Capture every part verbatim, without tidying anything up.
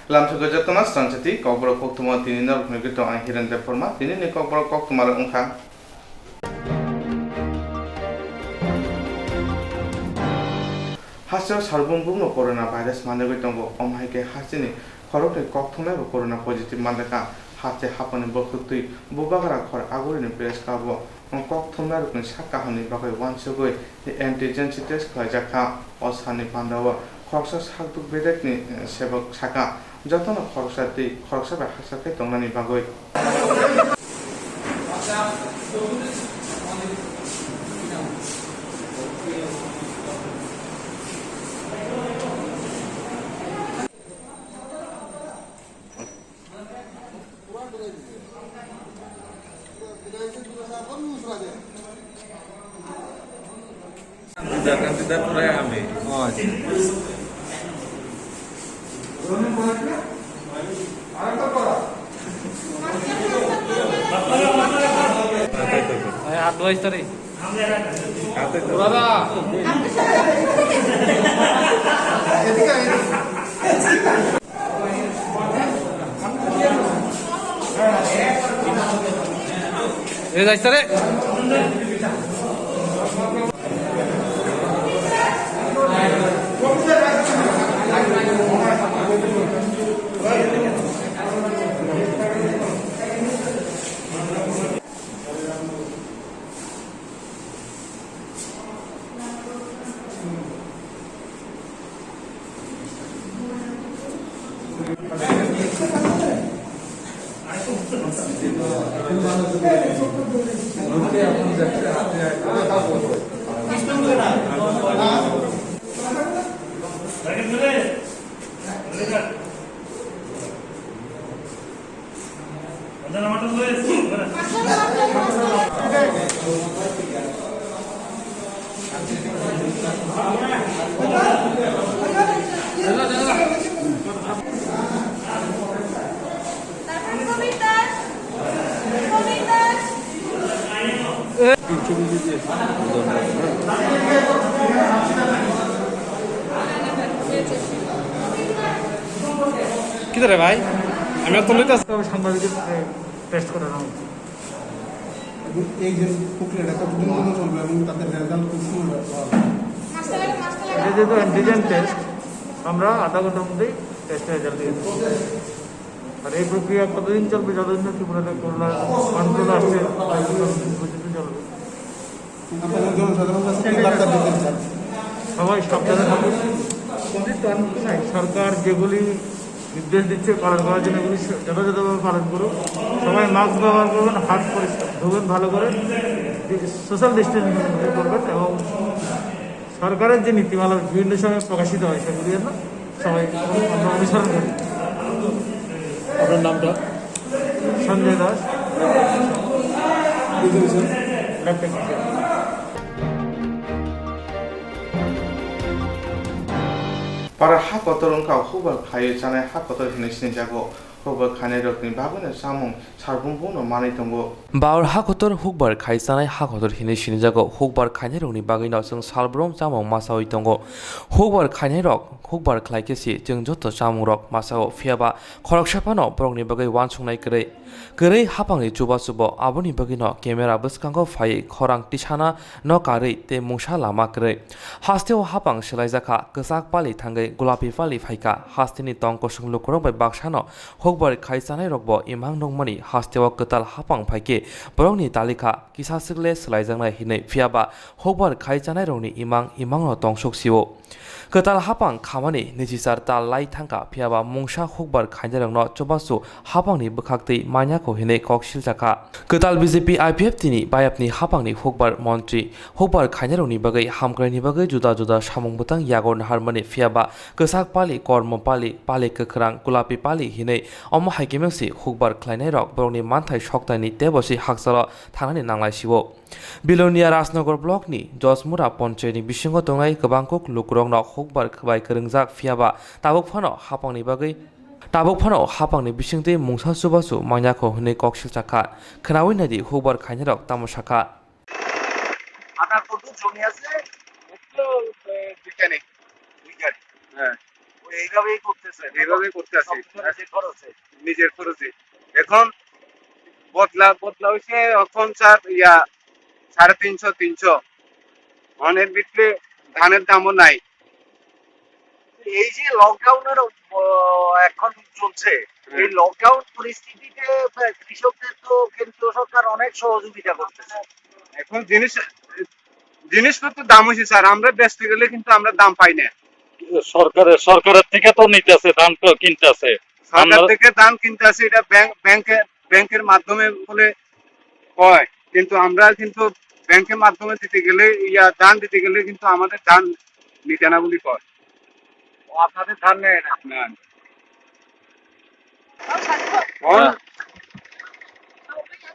Lamsogwi jotono swrangchati kokborok koktwma tini norokni gwi tong ang Hiren Debbarma. Tini ni kokborok koktwma rok wngkha. Hasteo sarbung bumno corona virus manjagwi tongo, omo hai khe hasteni khoroknwi kokthumnai bo corona positive manjakha. Haste hapani bwkhwktwi bubagra khor Agurini press club o kokthumnairokni sak kahamni bagwi uansugwi antigen test khlaijak kha. O salni pandao khoroksa sakduk bedekni, eh, sebok sakha, jotono khoroksa tei khoroksa bai haksa khe tongnani bagwi. Kandidat, kandidat turai ami. Oh, acha. Hai, advice tadi. Brother. Eh, guys, tadi. কিরে ভাই? আমি তো লইতাছি। সাংবাদিকের টেস্ট করে নাও। এবং এই যে প্রক্রিয়াটা কতদিন পর্যন্ত চলবে এবং তাদের রেজাল্ট কোন সময় পাওয়া যাবে? এটা যেহেতু অ্যান্টিজেন টেস্ট, আমরা আধা ঘন্টার মধ্যেই টেস্টের রেজাল্ট দিয়ে দেবো। আর এই প্রক্রিয়া কতদিন চলবে? যতদিন না ত্রিপুরাতে করোনা কন্ট্রোল আসছে, ততদিন পর্যন্ত চলবে। আপনারা জনসাধারণের কাছে কি বার্তা দিতে চান? সবাই সাবধানে থাকুন। সরকার যেগুলি নির্দেশ দিচ্ছে পালন করার জন্য, এগুলি যথাযথভাবে পালন করুন। সবাই মাস্ক ব্যবহার করবেন, হাত পরিষ্কার ধুবেন ভালো করে, সোশ্যাল ডিস্টেন্স মেনটেন করবেন এবং সরকারের যে নীতিমালা বিভিন্ন সময় প্রকাশিত হয়, সেগুলি যেন সবাই আমরা অনুসরণ করি। আপনার নামটা? সঞ্জয় Das. Para ha kotor wngkha hukbar khlaiwi chanai ha kotor hinwi sinijago. Hukbar khainairokni bagwino chamung salbrum buno manwi tongo. Baor ha kotor hukbar khai chanai ha kotor hinwi sinijago. Hukbar khainairokni bagwino chwng salbrum chamung masaui tongo. Hukbar khainairok hukbar khlai khe si chwng joto chamungrok masao, phiyaba khoroksa phano borokni bagwi uansuknai kwrwi. Kwrwi hapangni chubachu bo, aboni bagwino camera bwskango phaiwi khorang tisana no karwi tei mungsa lama kwrwi. Hasteo hapang swlaijakha, kwchak pali thangwi gulapi pali phaikha. Hasteni tong kosong lukurok bai baksano hukbar khai chanairokbo imang nukmani hasteo kwtal hapang phaikhe borokni talikha kisa swkle swlaijaknai hinwi, phiyaba hukbar khai chanairokni imang imangno tongsuk sio. Kwtal hapang khamani niji char tal lai thangkha, phiyaba mungsa hukbar khainairokno chubachu hapangni bwkhaktwi manyakho hinwi kok siljakha. Kwtal B J P I P F T ni bayapni hapangni hukbar montri hukbar khainairokni bagwi hamkraini bagwi juda juda samung bwtang yago naharmani, phiyaba kwchak pali, kormo pali, pali kwkhwrang, gulapi pali hinwi omo hai khe mengsi hukbar khlainairok borokni manthai soktaini teibo si hakchalo thangnani nanglaisio. Bilonia Rajnagar block ni Josmura ponchayni bisingo tongnai kwbangkuk lukurokno hukbar bai kwrwngjak, phiyaba tabuk phano hapangni bagwi, tabuk phano hapangni bisingtwi mungsa chubachu manyakho hwnwi kok silchakha. Khwnawi naidi hukbar khainairok tamo sakha. আঠারোশো জন আছে। একটু, এ, দুই তারিখ। দুই তারিখ। হ্যাঁ। এইভাবেই করতেছে। এইভাবেই করতে আছি। সম্পূর্ণ নিজের খরচে। নিজের খরচে। এখন বদলা, বদলা হইছে এখন, স্যার, ইয়া, সাড়ে তিনশো, তিনশো। এখন এর ভিতরে ধানের দামও নাই। এই যে লকডাউনের, ও, এখন চলছে, এই হুম। লকডাউন পরিস্থিতিতে, আহ, কৃষকদের তো কেন্দ্রীয় সরকার অনেক সহযোগিতা করতেছে। এখন জিনিস, জিনিসপত্রের দাম হইছে, স্যার, আমরা বেচতে গেলে কিন্তু আমরা দাম পাই না। সরকারের, সরকারের থেকে তো নিতে আছে, ধান তো কিনতে আছে। সরকার আমরা থেকে ধান কিনতে আছে, এটা ব্যাংক, ব্যাংকে, ব্যাংকের মাধ্যমে বলে হয়, কিন্তু আমরা কিন্তু ব্যাংকের মাধ্যমে দিতে গেলে, ইয়া, ধান দিতে গেলে কিন্তু আমাদের ধান নিতে না বলি কয়। ও, আপনাদের ধান নেয় না? না। কোন? হ্যাঁ।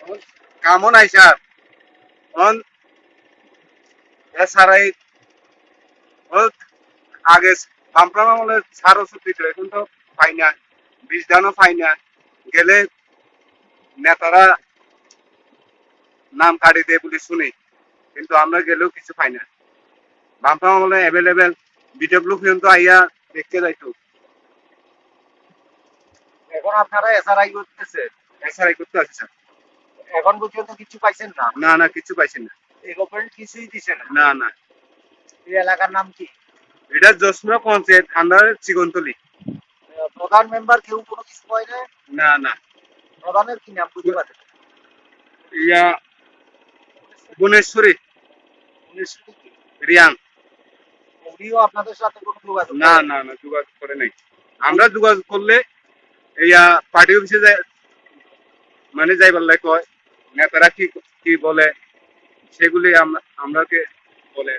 কোন কামও নাই, স্যার। কোন এসআরআই, ও আগে বামফ্রন্ট আমলে সার ওষুধ দিত, এখন তো পাই না, বিষ ধানও পাই না। গেলে নেতারা নাম কাটি দেয় বলে শুনি, কিন্তু আমরা গেলেও কিছু পাই না। বামফ্রন্ট আমলে অ্যাভেলেবেল বিডব্লিউ পর্যন্ত আইয়া দেখতে যাইতো। এখন আপনারা এসআরআই করতেছে? এসআরআই করতে আছে, স্যার। এখন পর্যন্ত কিছু পাইছেন না? না, না, কিছু পাইছি না। এই গভর্নমেন্ট কিছুই দিছে না? না, না। এই এলাকার নাম কি? এটা জসমুরা পঞ্চায়েত, আন্ডারে চিকনতলি। আহ, প্রধান মেম্বার কেউ কোনো কিছু কয় না? না, না। প্রধানের কি নাম বুঝতে পারছেন? ইয়া, গুণেশ্বরী। গুণেশ্বরী কি? রিয়াং। উনিও আপনাদের সাথে কোনো যোগাযোগ না, করেন? না, না, যোগাযোগ করে নাই। আমরা যোগাযোগ করলে ইয়া, পার্টি অফিসে যাই, মানে, যাইবার লাই কয়, নেতারা কি, কি বলে, সেগুলি আম-, আমরাকে বলে।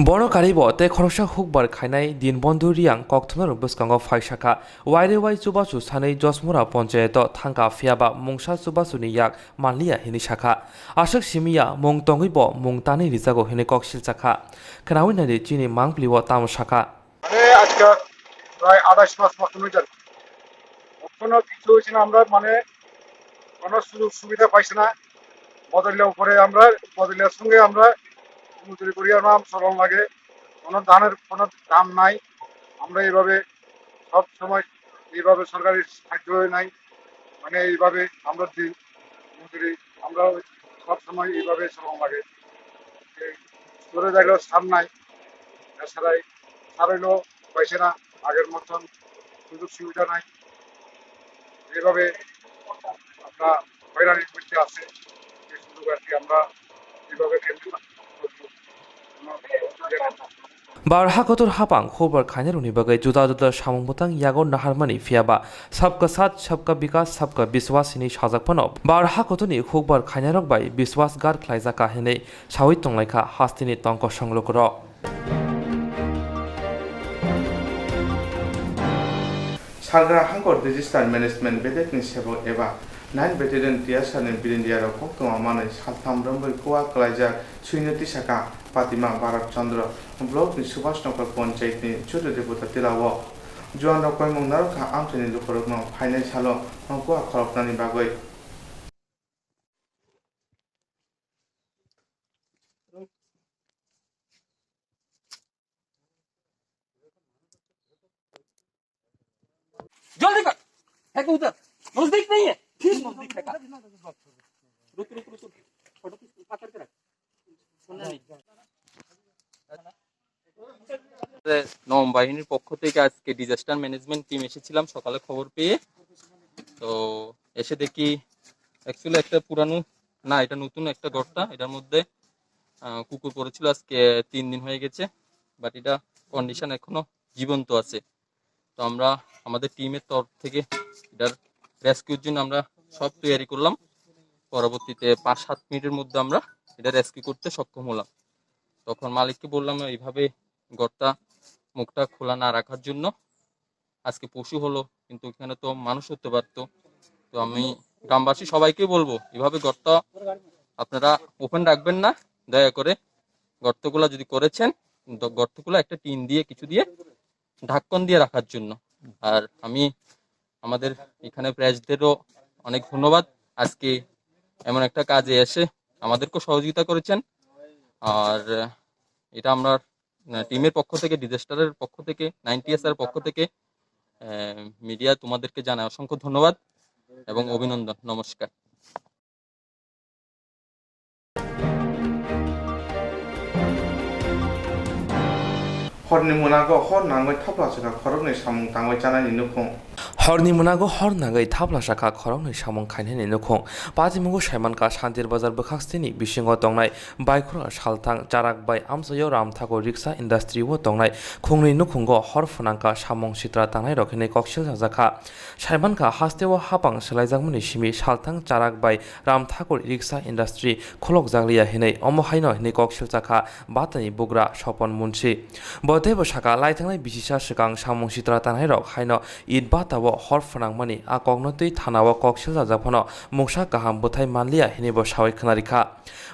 Borok karibo tei khoroksa hukbar khainai Dinbondhu Riang kokthumnarok bwskango phai sakha. Wairwi wai chubachu sanwi Josmura ponchayato thangkha, phiyaba mungsa chubachuni yak manliya hinwi sakha. Aswk simiya mung tongwibo mung tanwi rijago hinwi kok silchakha. Khwnawi naidi chini mangpilio tamo sakha. মানে আজকে প্রায় আঠাশ মাস মতন হয়ে যাবে। কোনো কিছু হয়েছে না, আমরা মানে কোনো সুযোগ সুবিধা পাইছি না। বদলিয়া উপরে আমরা, বদলিয়ার সঙ্গে আমরা মজুরি করি, আমরা চলন লাগে, কোনো ধানের কোনো দাম নাই। আমরা এইভাবে সব সময় এইভাবে সরকারি সাহায্য নাই, মানে এইভাবে আমরা দিন মজুরি, আমরা সব সময় এইভাবে চলন লাগে। এই স্টোরে যাইলেও সার নাই, এছাড়া এই সার হইলেও পাইছে না, আগের মতন সুযোগ সুবিধা নাই। এইভাবে আমরা হয়রানির মধ্যে আছে। এই সুযোগ আর কি আমরা এইভাবে কেন্দ্র করবো। Bar hakotor hapang hukbar khainarokni bagwi juda juda samung bwtang yago naharmani, phiyaba Sabka Saath, Sabka Vikas, Sabka Biswas hinwi sajak phano bar hakotorni hukbar khainarok bai biswas gar khlaijakha hinwi sawi tonglaikha hasteni tongkosong lukurok. Salgra Hangkor Disaster Management Bedekni sebok eba nine Battalion Tiasani birindiarok koktwma manwi saltham romwi kua kwlaijak swino tisaka Patima Bharat Chandra blockni Subhash Nagar Panchayatni Chudri Deputa Tilao. Juanrok koimung narwkha amchaini lukurokno phainai salo kua khoroknani bagwi. जल्दी कर, फेंको उधर, नजदीक नहीं है, फिर नजदीक फेंका। रुक, रुक, रुक, रुक। फोटो पकड़ के रख। सुनना नहीं। আমাদের নবম বাহিনীর পক্ষ থেকে আজকে ডিজাস্টার ম্যানেজমেন্ট টিম এসেছিলাম সকালে খবর পেয়ে। তো এসে দেখি অ্যাকচুয়ালি একটা পুরানো, না, এটা নতুন একটা গর্তা, এটার মধ্যে আহ, কুকুর পড়েছিল। আজকে তিন দিন হয়ে গেছে, বাট এটা কন্ডিশন এখনো জীবন্ত আছে। তো আমরা আমাদের টিমের তরফ থেকে এটার রেস্কিউর জন্য আমরা সব তৈরি করলাম। পরবর্তীতে পাঁচ সাত মিনিটের মধ্যে আমরা এটা রেস্কিউ করতে সক্ষম হলাম। তখন মালিককে বললাম, এইভাবে গর্তা মুখটা খোলা না রাখার জন্য। আজকে পশু হলো, কিন্তু এখানে তো মানুষ হতে পারতো। তো আমি গ্রামবাসী সবাইকে বলবো, এভাবে গর্ত আপনারা ওপেন রাখবেন না, দয়া করে। গর্তগুলা যদি করেছেন, দ-, গর্তগুলা একটা টিন দিয়ে, কিছু দিয়ে ঢাকন দিয়ে রাখার জন্য। আর আমি আমাদের এখানে প্রেসদেরও অনেক ধন্যবাদ, আজকে এমন একটা কাজে এসে আমাদেরকেও সহযোগিতা করেছেন। আর এটা আমরা আহ, টিমের পক্ষ থেকে, ডিজাস্টারের পক্ষ থেকে, নাইনটি এস আর পক্ষ থেকে, আহ, মিডিয়া তোমাদেরকে জানাই অসংখ্য ধন্যবাদ এবং অভিনন্দন। নমস্কার। Horni mwnago hor nangwi thapla sakha khoroknwi samung tangwi chanani nukhung. Horni mwnago hor nangwi thapla sakha khoroknwi samung khainani nukhung. Patimungo saimankha Santir Bazar bwkhak sini bisingo tongnai Baikhora Salthang Charak bai amchaio Ramthakur Riksa Industry o tongnai khungnwi nukhungo hor phwnangkha samung sitra tangnairok hinwi koksil sajakha. Saimankha hasteo hapang swlaijakmani simi Salthang Charak bai Ramthakur Riksa Industry khulokjakliya hinwi, omo haino hinwi koksil chakha batani bugra Sopon Munsi. Bo teibo saka, laithangnai bisisa swkang samung sitra tangnairok haino it batao hor phwnangmani a kokno twi thanao koksil chajak phano mungsa kaham bwthai manliya hinwi bo sawi khwnarikha.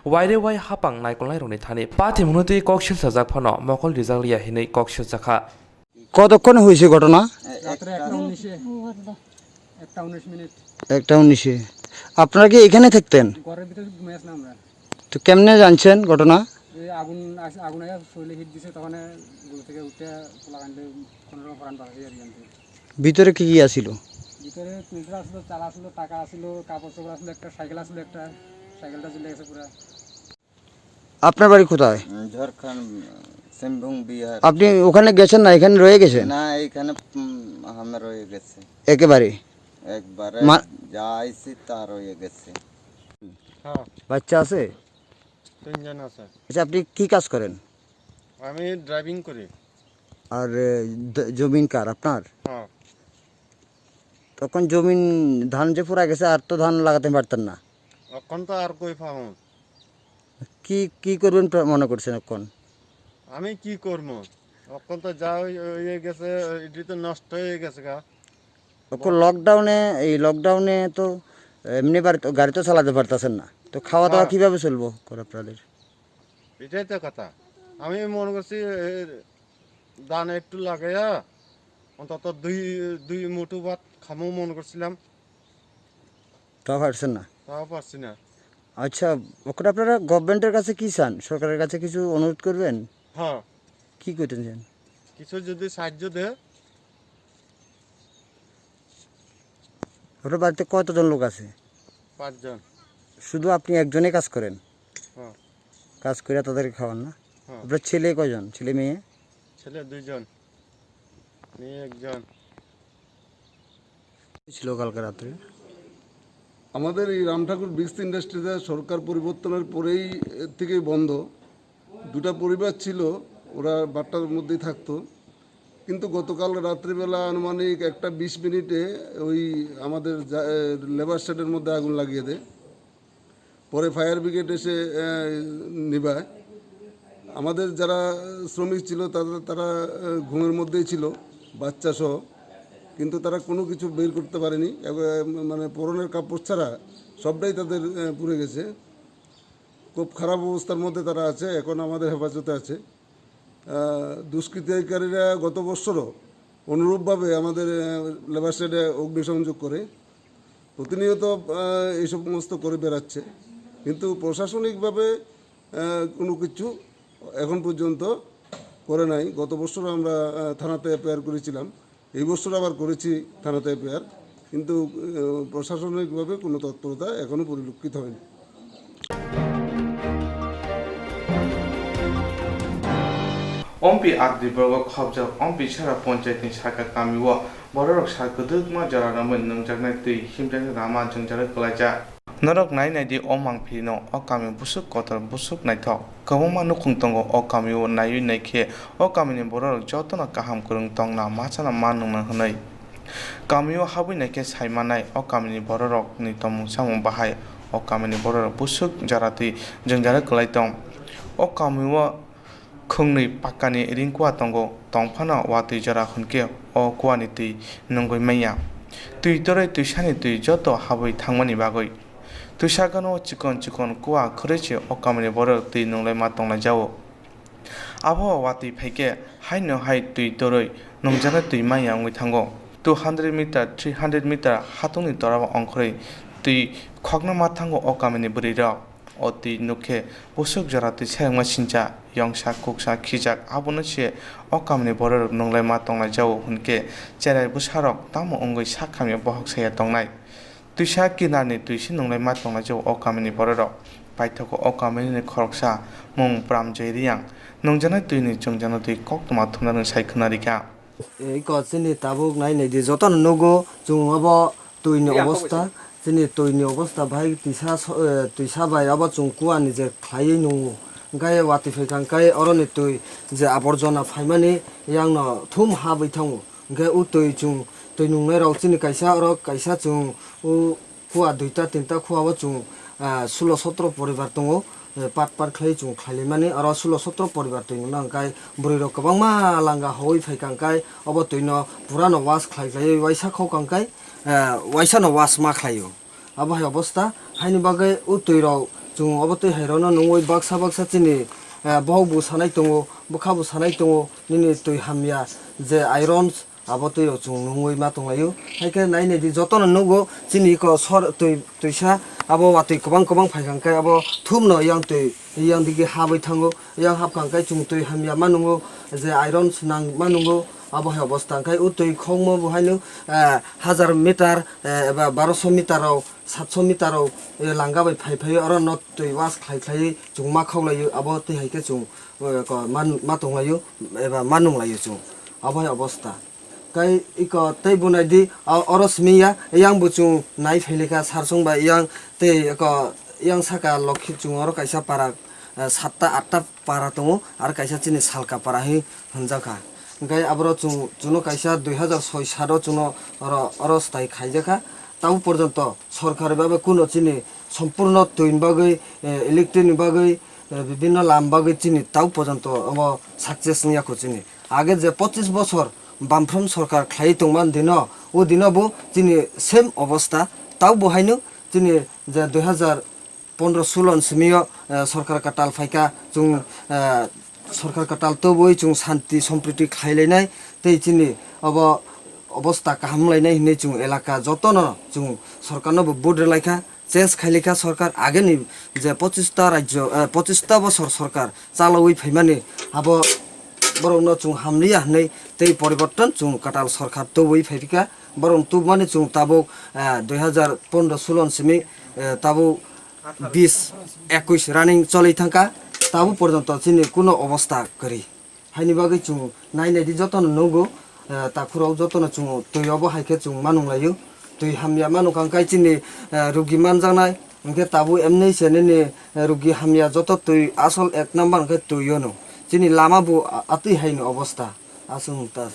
Waire wai hapang naikolnairokni thani patimungno twi koksil chajak phano mokol rijakliya hinwi koksil chakha. কতক্ষণ হয়েছে ঘটনা? রাত্রে একটা উনিশে। একটা উনিশ মিনিট। একটা উনিশে। আপনারা কি এখানে থাকতেন? ঘরের ভিতরে ঘুমিয়ে আসলাম আমরা। তো কেমনে জানছেন ঘটনা? এই আগুন আস-, আগুন আইয়া শরীরে হিট দিছে, তখন ঘুম থেকে উঠে পোলাগান্ডে কোনো রকম প্রাণ বাঁচাই আর কি। ভিতরে কি কি আছিল? ভিতরে কুইন্টাল আসলো, চাল আসলো, টাকা আসলো, কাপড় চোপড় আসলো, একটা সাইকেল আসলো, একটা সাইকেলটা জ্বলে গেছে পুরা। আপনার বাড়ি কোথায়? উম, ঝাড়খণ্ড, উম, সিংভূম, বিহার। আপনি ওখানে গেছেন না, এখানে রয়ে গেছেন? না, এখানে, উম, আমরা রয়ে গেছি। একেবারে? একবারে মা- যা আইছি তা রয়ে গেছে। হ্যাঁ। বাচ্চা আছে? তিনজন আছে। আচ্ছা, আপনি কি কাজ করেন? আমি ড্রাইভিং করি। আর, এ, দ-, জমিন কার আপনার? হ্যাঁ। তখন জমিন ধান যে পুরা গেছে, আর তো ধান লাগাতে পারতেন না। এখন তো আর কই পাবো? কি, কি করবেন প্রা-, মনে করছেন এখন? আমি কি করবো? এখন তো যা হই-, হয়ে গেছে, এটি তো নষ্ট হয়ে গেছে গা। এখন লকডাউনে, এই লকডাউনে তো এমনি বাড়ি তো, গাড়ি তো চালাতে পারতেছেন না, তো খাওয়া দাওয়া হ্যাঁ। কিভাবে চলবো করে আপনাদের? এটাই তো কথা। আমি মনে করছি, এ, ধান একটু লাগাইয়া অন্তত দুই, দুই মুঠো ভাত খামো মনে করছিলাম। তাও পারছেন না? তাও পারছি না। আচ্ছা, ওখানে আপনারা গভর্নমেন্টের কাছে কি চান? সরকারের কাছে কিছু অনুরোধ করবেন? হ্যাঁ। কি করতে চান? কিছু যদি সাহায্য দেয়। আপনার বাড়িতে কতজন লোক আছে? পাঁচজন। শুধু আপনি একজনে কাজ করেন? হ্যাঁ। কাজ করে তাদেরকে খাওয়ান না? হ্যাঁ। আপনার ছেলে কয়জন? ছেলে মেয়ে? ছেলে দুইজন, মেয়ে একজন। ছিল কালকে রাত্রে। আমাদের এই রাম ঠাকুর ব্রিক্স ইন্ডাস্ট্রিতে সরকার পরিবর্তনের পরেই এর থেকেই বন্ধ। দুটা পরিবার ছিল, ওরা বাট্টার মধ্যেই থাকতো, কিন্তু গতকাল রাত্রিবেলা আনুমানিক একটা বিশ মিনিটে ওই আমাদের জা-, এ, লেবার শেডের মধ্যে আগুন লাগিয়ে দেয়। পরে ফায়ার ব্রিগেড এসে, এ, নিভায়। আমাদের যারা শ্রমিক ছিল, তারা, তারা, এ, ঘুমের মধ্যেই ছিল, বাচ্চা সহ, কিন্তু তারা কোনো কিছু বের করতে পারেনি। এব-, মানে, পরনের কাপড় ছাড়া সবটাই তাদের, এ, পুড়ে গেছে। খুব খারাপ অবস্থার মধ্যে তারা আছে, এখন আমাদের হেফাজতে আছে। আহ, দুষ্কৃতিকারীরা গত বছরও অনুরূপভাবে আমাদের, আহ, লেবার শেডে অগ্নিসংযোগ করে, প্রতিনিয়ত, আহ, এই সমস্ত করে বেড়াচ্ছে, কিন্তু প্রশাসনিকভাবে, আহ, কোনো কিছু এখন পর্যন্ত করে নাই। গত বছর আমরা, আহ, থানাতে এফআইআর করেছিলাম, এই বছর আবার করেছি থানাতে এফআইআর, কিন্তু, আহ, প্রশাসনিকভাবে কোনো তৎপরতা এখনো পরিলক্ষিত হয়নি। Ompi agdi borok khopjak Ompi Sara Ponchayatni saka kamio bororok sal kwdwkma jora romwi nungjaknai twi himjaknai lama jwngjal kwlaijak. Norok nai nai di, o mangphirino o kami busuk kotor, busuk naithok. Kwbangma nukhung tongo o kamio, naiwi naikhe o kamini bororok jotono kaham kwrwng tongna machano ma nungna hwnwi. Kamio habwi naikhe sai mannai o kamini bororokni tongmung chamung bahai. O kamini bororok busuk jora twi jwngjal kwlai tong. O kamio khwngnwi pakkani ring kua tongo, tong phano watwi jora hwnkhe o kuani twi nungwi manya. Twi torwi twisani twi joto habwi thangmani bagwi. Twisa gano chikon chikon kua khwrwi se o kamini borok twi nunglaima tonglaijao. Abo watwi phaikhe haino hai twi torwi nungjaknai twi manya wngwi thango. Two hundred meter, three hundred meter hatungni torao ongkhorwi twi khokna ma thango o kamini bwrwirok. O twi nuk khe bwswk jora twi sayangma sincha, yongsa, kuksa, khijak, abono se o kamini bororok nunglai ma tonglaijao hwn khe cherai bwsarok tamo wngwi sak hamya bohok saya tongnai? Twisa kinarni twi se nunglai ma tonglaijao o kamini bororok. Paithago o kaminini khoroksa mung Pramjoy Reang nungjaknai twini chwngjakno twi koktwma thumnani sai khwna rikha. Iko chini tabuk nai nai di, jotono nugo chwng obo twi ni obosta, chini twi ni obosta bahai twisa so-, eh, twisa bai abo chwng kua ni je khlaiwi nungo. Hwnkhe watwi phaikha hwnkhe oro ni twi je aborjona phaimani yang no thum habwi thango. Hwnkhe o twi chwng twi nungnai rok chini kaisa oro kaisa chwng o kua duita tinta kua o chwng, ah, sulo sotro poribar tongo, eh, part part khlai chwng khlai laimani, oro sulo sotro poribar twi nungna hwnkhe bwrwi rok kwbangma langa hoi phaikha hwnkhe obo twi no pura no wash khlai khlaiwi waisa khokha hwnkhe, eh, waisa no wash ma khlaio. Abo hai obosta, haini bagwi o twi rok chwng obo twi hai rok no nungwi baksa baksa chini, eh, bohok bo sanai tongo, bwkha bo sanai tongo, nini twi hamya je iron, abo twi rok chwng nungwi ma tonglaio. Hai khe nai nai di, jotono nugo chini iko sor twi, twisa abo watwi kwbang kwbang phaikha hwnkhe abo thum no yang twi yang digi habwi thango. Yang habkha hwnkhe chwng twi hamya ma nungo, je iron swnang ma nungo. Abo hai obosta hwnkhe o twi khokma bo haino, eh, hajar meter, eh, eba baroso meter rok, satso meter rok, eh, langa bai phai phai oro no twi wash khlai khlai chwng ma khok laio. Abo twi hai khe chwng, eh, ko ma, ma tong laio eba ma nung laio chwng. Abo hai obosta. Kai iko tei bunai di, o-, oro simi ya, yang bo chwng nai phai lekha sar song bai yang tei iko yang saka lokhi chwng oro kaisa para, eh, satta atta para tongo, aro kaisa chini salka para hi hwnjakha. Hwnkhe aboro chwng, chwngno kaisa dui hazar soi sat o chwngno oro, oro style khaijakha. Tabuk porjonto sorkar bai bai kuno chini sompurno twini bagwi, eh, electric ni bagwi, eh, bibinno lam bagwi chini tabuk porjonto omo success wngya kho chini. Age je pochis bosor bamphrom sorkar khlaiwi tongmani dino, o dino bo chini same obosta. Tabuk bo haino chini je dui hazar pondro sulo ni simi o, eh, sorkar kwtal phaikha, chwng, eh, sorkar kwtal tubui chwng shanti sompriti khlai lainai tei chini obo obosta kaham lainai hinwi chwng elaka jotono chwng sorkarno bo vote rwlaikha, change khailaikha sorkar. Ageni je pochista rajyo, eh, pochista bosor sorkar chalaui phaimani abo borokno chwng hamliya hinwi tei poriborton chwng kwtal sorkar tubui phaikha. Borok tubumani chwng tabuk, eh, dui hazar pondro sulo ni simi, eh, tabuk bis, ekwis running choli thangkha, tabuk porjonto chini kuno obosta kwrwi. Haini bagwi chwng nai nai di jotono nugo, eh, takhurok jotono chwng twi obo hai khe chwng ma nung laio. Twi hamya ma nung kha hwnkhe chini, eh, rugi manjaknai, hwnkhe tabuk emni se nini, eh, rugi hamya joto twi asol ek number hwnkhe twi o no. Chini lama bo a-, atwi hai ni obosta aswk ta.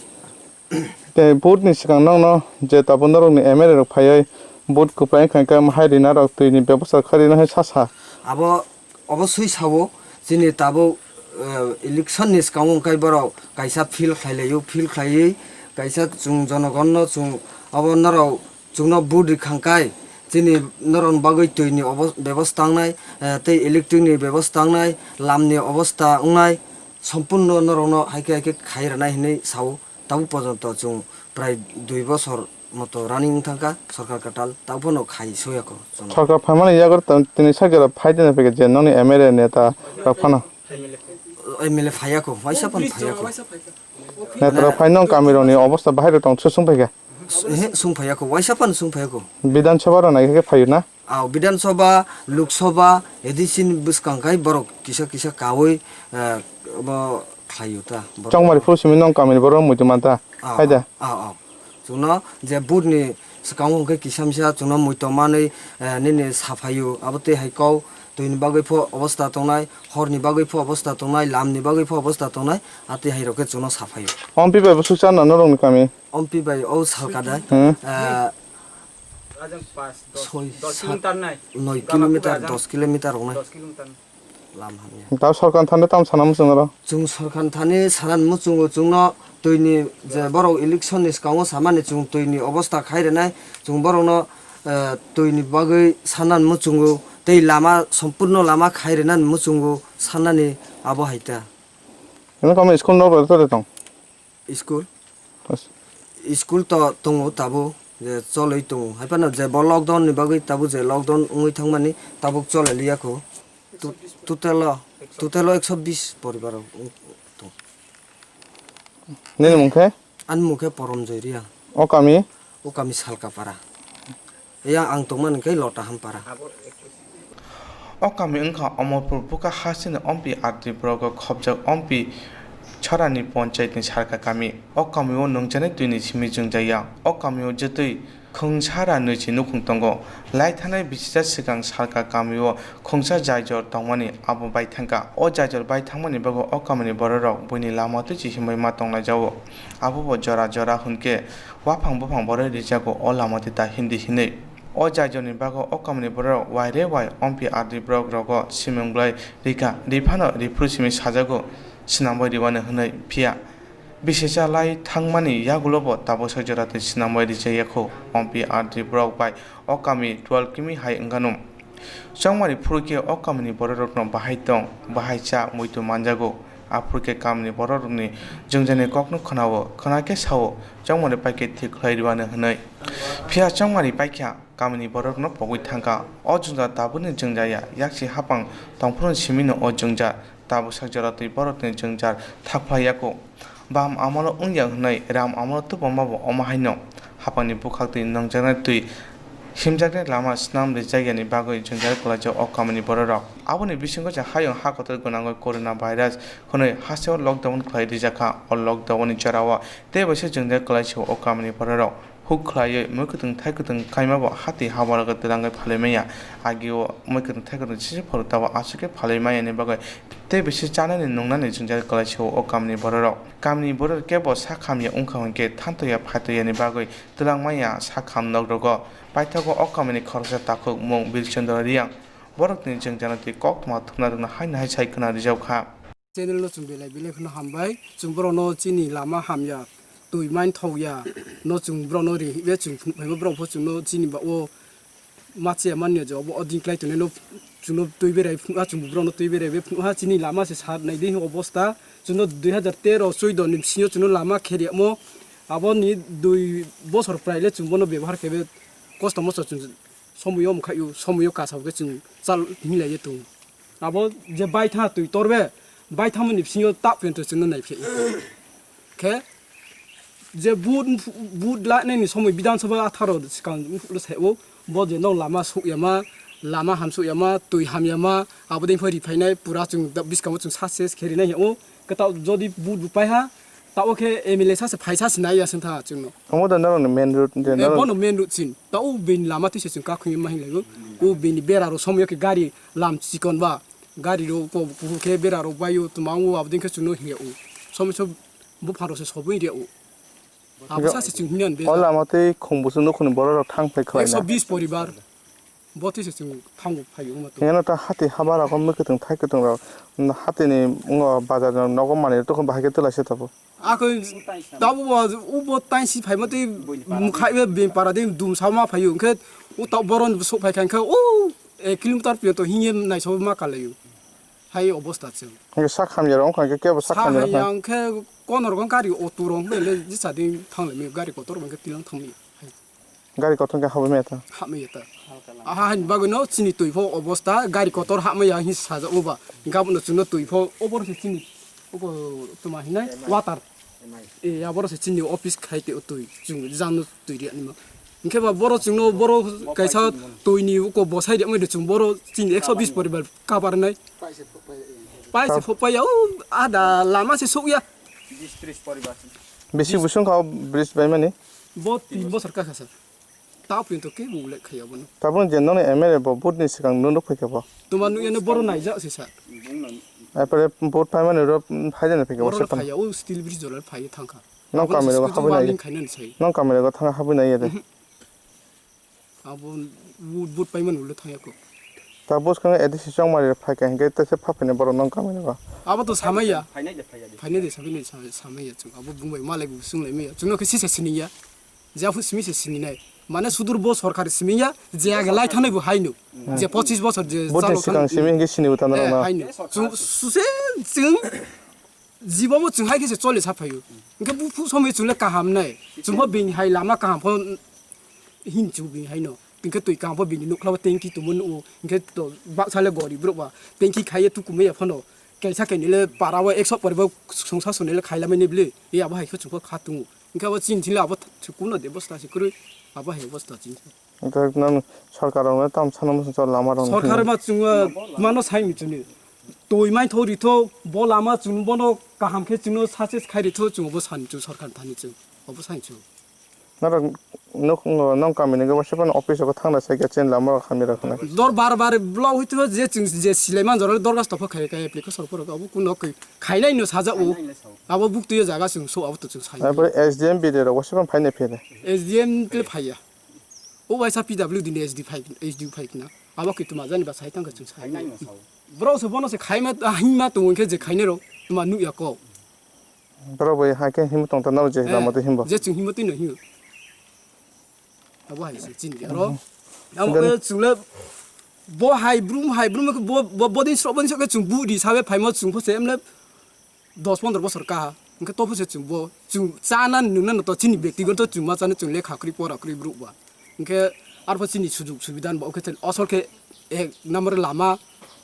Tei vote ni swkang nokno je tabuk norokni M L A rok phaiwi vote kwplai wngkha hwnkhe, hai rina rok twi ni bebosta kha rina hai sa sa. Abo oboswi sao, chini tabuk, eh, election ni swkango hwnkhe borok kaisa field khlai laio, field khlaiwi kaisa chwng jonogonno chwng abo norok chwngno vote rikha hwnkhe chini norokni bagwi twi ni obo-, bebosta wngnai, eh, tei electric ni bebosta wngnai, lam ni obosta wngnai, sompurno norokno hai khe hai khe khai rwnai hinwi sao. Tabuk porjonto chwng prai dui bosor moto running wng thangkha sorkar kwtal, tabuk phano khai suyakho chwngno. Sorkar phaimani yago tini sakira phai tini phaikha je nokni M L A neta rok phano. M L A phaiya kho, waisa phano phaiya kho. Neta rok phai nong kami rokni obosta bahai rok tong sung phaikha. He, sung phaiya kho, waisa phano sung phaiya kho. Bidhan Sabha rok nai khe phaiyo na? Aw, Bidhan Sabha, Lok Sabha, A D C ni bwskang khai borok kisa kisa kaui, eh, bo khlaio ta, borok. Chongmari phuru simi nong kamini borok muitu man ta, ah, hai da? Ah, ah. Chwngno je vote ni swkango hwnkhe kisa misa chwngno muitu manwi, eh, nini saphaio. Abo tei hai kok twi ni bagwi pho obosta tongnai, hor ni bagwi pho obosta tongnai, lam ni bagwi pho obosta tongnai, a tei hai rok khe chwngno saphaio. Ompi bai bwswk cha na norok ni kami? Ompi bai o salka dai. Hmm. Eh, soi, sat, noi kilometer, dos kilometer wngnai. Lam hamya. Tao sorkar thani tam sana muchung ro? Chwng sorkar thani sana muchungo chwngno twi ni je borok election ni swkango samani chwng twi ni obosta khai rwnai, chwng borokno, eh, twi ni bagwi sana muchungo tei lama sompurno lama khai rwnani muchungo sanani abo hai ta. Eno kamo school no bai tore tong? School? Bas. School to tongo tabuk, je cholwi tongo. Hai phano je bo lockdown ni bagwi tabuk je lockdown wngwi thangmani tabuk chole liya kho. Tu-, total o, total o ekso bis poribar o, o, to. Nini mung khe? Ani mung khe Porom Joy Reang. O kami? O kami Salkapara. Yang ang tongmani khe Lotaham para. O kami wngkha Omorpur buka hasteni ompi R D block o khobjak ompi Chorani ponchayatni Salka kami. O kamio nungjaknai twini simi chwngjaya. O kamio jotoi khungsara nwichi nukhung tongo. Laithanai bisisa swkang Salka kamio khungsa jaijor tongmani abo bai thangkha. O jaijor bai thangmani bagwi o kamini bororok buini lama twichi himwi ma tonglaijao. Abobo jora jora hwnkhe waphang buphang boroi rijago o lama twi ta hindi hinwi. O jaijorni bagwi o kamini bororok waire wai ompi R D block rogo simung bwlai rikha, riphano riphuru simi sajago swnam bai riwani hwnwi. Phiya bisisa lai thangmani yagulobo tabuksa jora twi swnam bai rijak yakho. Ompi R D block bai o kami twelve kimi hai wngkha nung. Chongmani phuru khe o kamini bororokno bahai tong, bahai cha, muitu manjago. Aphuru khe kamini bororokni jwngjani kokno khwnao, khwna khe sao, chongmani pai khe thik khlai rwani hwnwi. Phiya chongmani paikha kamini bororokno pogwi thangkha. O jwngjal tabukni jwngjaya, yaksi hapang tongphuru simino o jwngjal. Tabuk sak jora twi borokni jwngjal thakphlai yaku. Bam amolo wngya hwnwi ram amolo tubuma bo omo haino hapangni bwkhak twi nungjaknai twi himjaknai lama swnam rijakyani bagwi jwngjal kwlaijak o kamini bororok. Aboni bisingo se hayung ha kotor gwnangwi corona virus hwnwi hasteo lockdown khlai rijakha. O lockdown ni jorao teibo se jwngjal kwlaisio o kamini bororok. Huk khlaiwi muikwthwng thaikwthwng kaimabo hati haborogo twlangwi phalwi manya. Agio muikwthwng thaikwthwng sisi phoro tabuk aswk khe phalwi manyani bagwi tei bisi chanani nungnani jwngjal kwlaisio o kamni bororok. Kamni bororok kebo sak hamya wngkha hwnkhe thantoya phaitoyani bagwi twlang manya sak ham nokrogo. Paithago o kamini khoroksa takhuk mung Bilchandra Riyang borokni jwngjano tei koktma thumna rwna haino hai sai khwna rijak kha. Channel no chwng belai belai kheno hambai. Chwng borok no chini lama hamya, twi main thok ya no chwng borok no ri hwnwi chwng phunuk phaima, borok pho chwng no chini ba o ma che manya je obo o din klai tongnai no chwng no twi berai phunuk ha, chwng borok no twi berai be phunuk ha. Chini lama se sar nai di obosta, chwng no dui hazar tero chwddo ni bisingo chwng no lama khe ri yamo, abo ni dui bosor prai le chwng bono bebohar khe be kosto mosto chwng somoyo mkhaio, somoyo kasa bo khe chwng chal hinlai ye tongo. Abo je baitha twi torbe, baithangmani bisingo ta pento chwngno naiphai. Khe je vote, vote lainani somoi Bidhan Sabha atharo swkang phuru sai o, bo je nok lama suk yama, lama ham suk yama, twi ham yama, abo dei phai ri phainai pura chwng da-, bwskango chwng success khe rinai o. Kwtal jodi vote bo paiha, ta o khe M L A sa se phai sa se nai ya sing tha chwngno. Omo da norokni main road, de Eh, norok- bono main road sin. Ta o bini lama twi se chwng kakhwng ma hinlaibo. O bini bera ro somoi khe gari lam chikon ba. Gari ro ko kuhur khe bera ro baio tuma o abdin khe chwngno hiya o. Somoi so buphang ro se sobui ria o. Abo sa se chwng hinan be. O lama tei khung busu nukhuni borok rok thang phai khlai na. Ekso bis poribar. Bo twi se chwng thango phaio ma to. Heno ta hati haba rok mui kwtwng thai kwtwng rok. Hati ni ngo bazar no nogo mani rok tokon bahai khe twlai se tabo. Ako tabo bo ubo taisi phaima tei mkhai be bini para dei dum sama phaio, hwnkhe o ta boron sok phai kha, hwnkhe o ek kilometer piyok to hingye naisao ma kalaio. Hai obosta chwng. Hwnkhe sak hamya rok wngkha, hwnkhe kebo sak Sa hamya rok hai wngkha. Yang khe konor gong gari auto rok hwnle jisa dei thanglai mio, gari kotor hwnkhe tilang thangmio. Gari kotor khe habwi maya ta? Hamya ta. Aha hani bagwi no chini twi pho obosta, gari kotor hamya hin sajak o ba. Gabno chwngno twi pho obor se chini. Oko tuma hinai water. E, ya borok se chini office khai te twi chwng jang no twi ri ani ma. Hwnkhe ba borok chwngno borok kaisa twi ni oko bosai ri mai de chwng borok chini ekso bis poribar kabar nai. Pai se pho pai ya, o ada lama se sok ya. Bisi busung kha o bridge bai mani? Bo tin bosor ka kha sir. Ta phin to ke bo le khaya bono. Tabuk je noni M L A bo vote ni swkang no nuk phai kha bo. Tuma nuk ya no boro naijak se sir. Apore vote pai mani ro phai jani phai kha bo Boro se phai ya, o steel bridge jola phai thang kha. Nong Abo kamera se go school habwi nai. Waling khainani sai. Nong kamera go thang habwi nai ya de. Mhm. Abo vote, vote pai mani ulo thang ya ko. Ta bus kang A D C chong mari phai kha hingke te se pha phai ni boro nong kamera go. Abo to samai ya. Phainai de, phainai de. Phainai de, samai de, samai, samai ya chung. Abo bung bai malai bu sung lai maya. Chung no khe sisa sini ya. Je aphu simi se sini nai. Mane sudur bo sorkar simi ya, je age lai thanai bo haino. Hmm. Je pochis bosor je Bo te chalo sikang thanai. Simi hingke sini bo tano Eh, rok na. Haino. Chung suse chung jibo bo chung hai khe se chole sa phaio. Hingke bu phu somoi chung le kaham nai. Chung bo bini hai lama kaham pho hin chu bini haino. Hinkhe twi kangbo bini nukhlao tanki tongmo nukgo. Hinkhe to baksa le gorib borok ba tanki khaiye tukumaya phano. Kaisa kainwi le para o ekso poribo songsa sonwi le khailamani bwle. E abo hai khe chwngkho kha tongo. Hinkhe abo chini thili abo th-, kuno de bosta se kwrwi. Abo hai bosta chini. Hinkhe nang sorkar rok no tam sana muchung chwng lama rok no Sorkar thwngwi. Ma chwngno mano sai muchungni. Twi maitho ritho bo lama chwng bono kaham khe chwngno success khai ritho chwng obo sani chwng sorkar thani chwng. Obo sani chwng. Norok nuk, nong kami ni gabasa phano office o thangna sai khe chini lama rok hamya rok hwnwi. Dor bar bar block hwitwi je chwng je silai man jora dor gas topha khai khai application phoro abo kuno kwi khainai no saja o. Abo buk tuyo jaga chwng so abo to chwng sai. Abo S D M B D rok wasa phano phainai phene. S D M tle phaiya. O waisa P W D ni S D phai, S D phai kna. Abo kwi tuma jani ba sai thang kha chwng sai. Borok se bono se khaima hima tongo khe je khainai rok tuma nukya ko. Borok bai hai khe himwi tong tong nang je lama twi himbo. Je chwng himbo twi no himbo. Abo hai se chini aro. Amo Then ke chwng le bo hai brum hai brum ke bo, bo, bo din srok bo din srok ke chwng bu di sabe phaimo chwng pho se emle dos pondro bosor kaha. Hwnkhe to pho se chwng bo chwng chana nungna no to chini bektigoto chwng ma chana chwng lekha kwrwi pora kwrwi borok ba. Hwnkhe arpho chini sujug subida bo khe asol khe ek number lama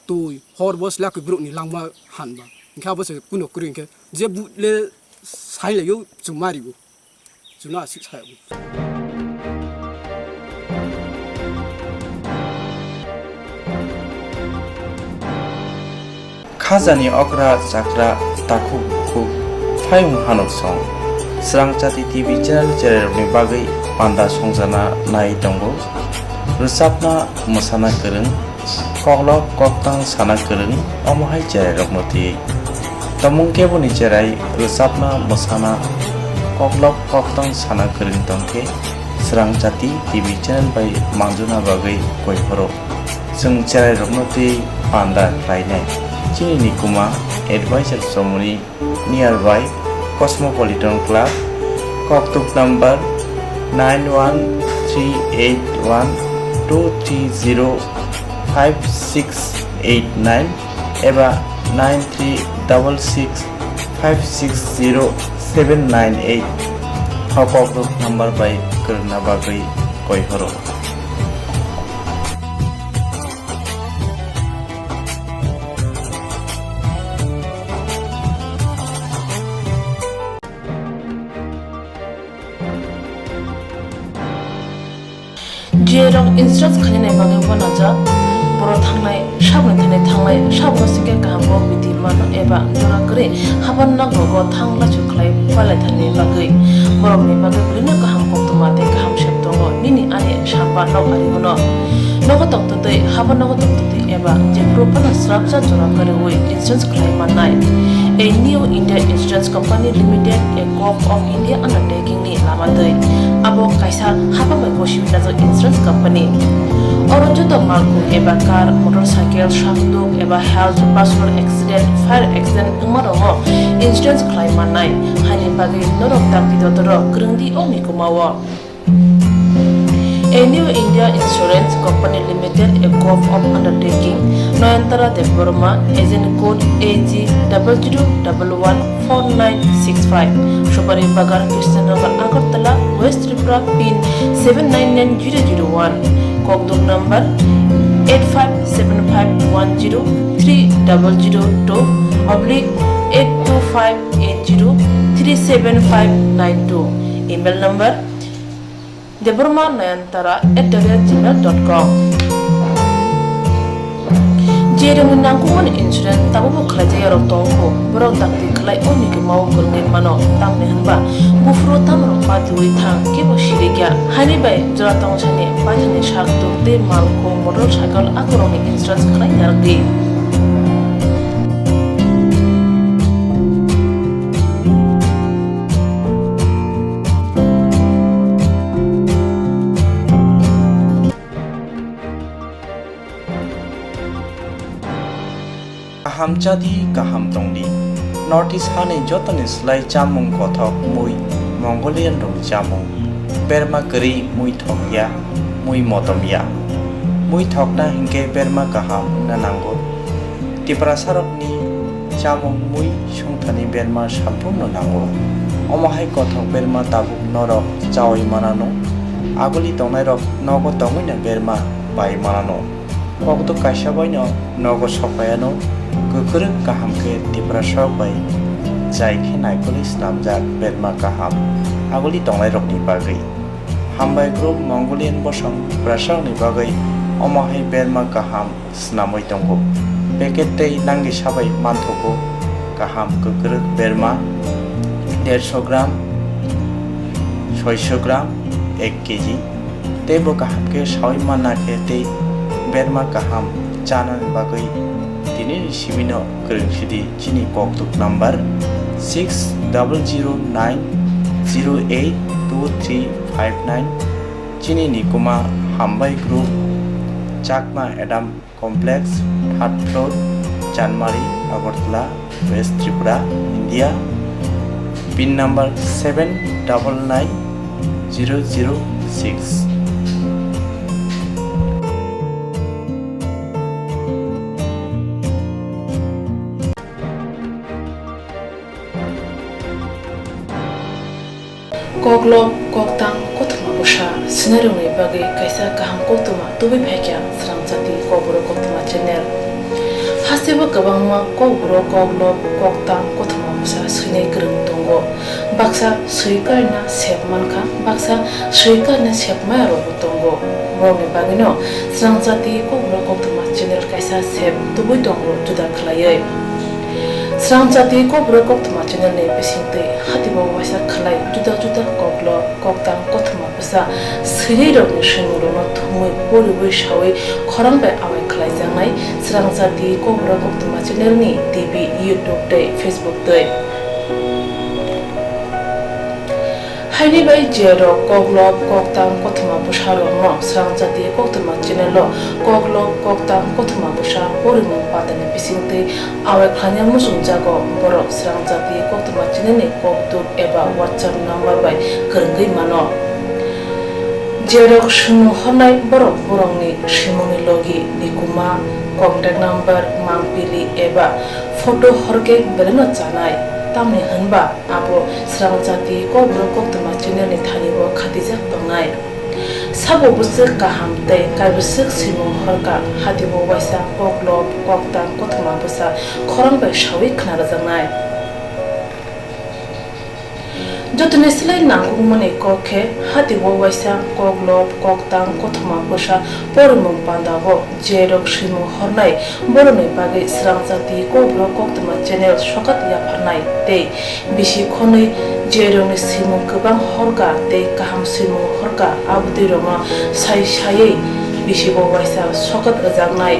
twi hor bo sla kwrwi borokni langma han ba. Hwnkhe abo se kuno kwrwi hwnkhe je bu le sai lai yo chwng ma ri bo. Chwngno aswk sai bo. Khajani okra chakra takhuk bukhuk phayung hanok song. Srang Chati T V channel chererokni bagwi panda songjana nai tongo. Rwchapna mwsana kwrwng, koklop koktang sana kwrwng, omo hai cherairokno twiwi. Tomung keboni cherai rwchapna mwsana koklop koktang sana kwrwng tongkhe Srang Chati T V channel bai manjuna bagwi koi phoro. Chwng cherairokno twi panda khlainai. Chini nikuma advisor chomoni nearby Cosmopolitan Club, koktuk number nine one three eight one two three zero five six eight nine eba nine three double six five six zero seven nine eight. O koktuk number bai kwrwngna bagwi koi horo. Jerok insurance khainani bagwi uanajak, borok thangnai, saboni thani thangnai, saboni singkhe kaham kok bidi mano eba jora kwrwi haban nok rogo thang lachu khlai palaithani bagwi. Borokni bagwi belino kaham koktwma tei kaham sep tongo, nini ani samba nok ari hwno. Nogo tongtwtwi, haba nogo tongtwtwi eba jephuru phano srapsa jora kwrwi insurance khlai mannai. A New India Insurance Company Limited, a Corp of India undertaking ni lama twi. Abo kaisa haba bai bosi wngjak insurance company. Oro joto malkhung eba car, motorcycle, sakduk eba health, personal accident, fire accident wngma rokno insurance khlai mannai. Haini bagwi norok dakti dotoro kwrwngdi o mikumao. A New India Insurance Company Limited, a Corp of Undertaking, Nayantara Debbarma, Agent Code A G double zero double one four nine six five, Supari Bagan, Krishnanagar, Agartala, West Tripura, pin seven nine nine zero zero one, Kokduk number eight five seven five one zero three double zero two oblique eight two five eight zero three seven five nine two, email number Debbarma Nayantara at the rate gmail dot com. Jerokni nangkukmani insurance tabukbo khlaijak yarok tongkho, borok dakti khlai o nigwi mao kwrwngwi mano, tamni hwnba buphuru tamrok patiwi thang kebo sirikya. Haini bai jora tongsani paithani sak tuk tei malkhung motorcycle akorokni insurance khlai narwkdi. Kaham chadi, kaham tongdi. North East hani jotoni slai chamung kothok mui Mongolian rokni chamung. Berma kwrwi mui thokya, mui motomya. Mui thokna hinkhe berma kaham wngna nango. Tiprasarokni chamung mui sungthani berma samphurno nango. Omo hai kothok berma tabuk norok chaui manano. Aguli tongnairok nogo tongwino berma pai manano. Kokdwk kaisa baino nogo sokpaiano kwkrwng kaham khe Tiprasarok bai jai khe naikolwi snamjak berma kaham aguli tongnairokni bagwi. Hambai group Mongolian bosong Tiprasarokni bagwi omo hai berma kaham snamwi tongo. Packet tei nangni sabai manthogo kaham kwkrwk berma dersho gram, soisho gram, ek kg. Tei bo kaham khe sawi manna khe tei berma kaham chanani bagwi tinini simino kwrwng sidi chini kokdwk number six double zero nine zero eight two three five nine. Chini nikuma Hambai Group, Chakma Adam Complex, third floor, Chanmari, Agartala, West Tripura, India. Pin number seven double nine zero zero six. Koklop, koktang, kothoma bwsa swinairokni bagwi kaisa kaham koktwma tubui phaikha Srangchati Kokborok Koktwma channel. Hasteo kwbangma kokborok, koklop, koktang, kothoma bwsa swinai kwrwng tongo. Baksa swi karina sep mankha, baksa swi karina sep maya rokbo tongo. Borokni bagwino Srangchati Kokborok Koktwma channel kaisa sep tubui tongo juda khlaiwi. Srangchati Kokborok Koktwma channel ni bisingtwi hatibo waisa khlai juda juda koklop, koktang, kothoma bwsa swinairokni swimungrokno thumwi poriwi sawi khorang bai awai khlaijaknai Srangchati Kokborok Koktwma channel ni T V, YouTube tei Facebook twi. Haini bai je rok koklop, koktang, kothoma bwsa rokno Srangchati Koktwma channel o koklop, koktang, kothoma bwsa porimung patani bisingtwi awai khlaina muchungjago, borok Srangchati Koktwma channel ni kokduk eba WhatsApp number bai kwrwngwi mano. Je rok swimung hornai borok borokni swimungni logi, nikuma, contact number, mangpili eba photo horkhe belaino chanai, tamni hwnba abo Srangchati Kokborok Koktwma channel ni thani o khatijak tongnai. Sabo bwswk kaham tei kaibwswk swimung horkha, hatibo waisa koklop, koktang, kothoma bwsa khorang bai sawi khna rwjaknai. Jotoni slai nangkukmani kok khe, hatibo waisa koklop, koktang, kothoma bwsa porimung pandao je rok swimung hornai borokni bagwi Srangchati Kokborok Koktwma channel sokat yapharnai tei bisi khonwi je rokni swimung kwbang horkha tei kaham swimung horkha, abotwi rokno sai saiwi bisibo waisa sokat rwjaknai.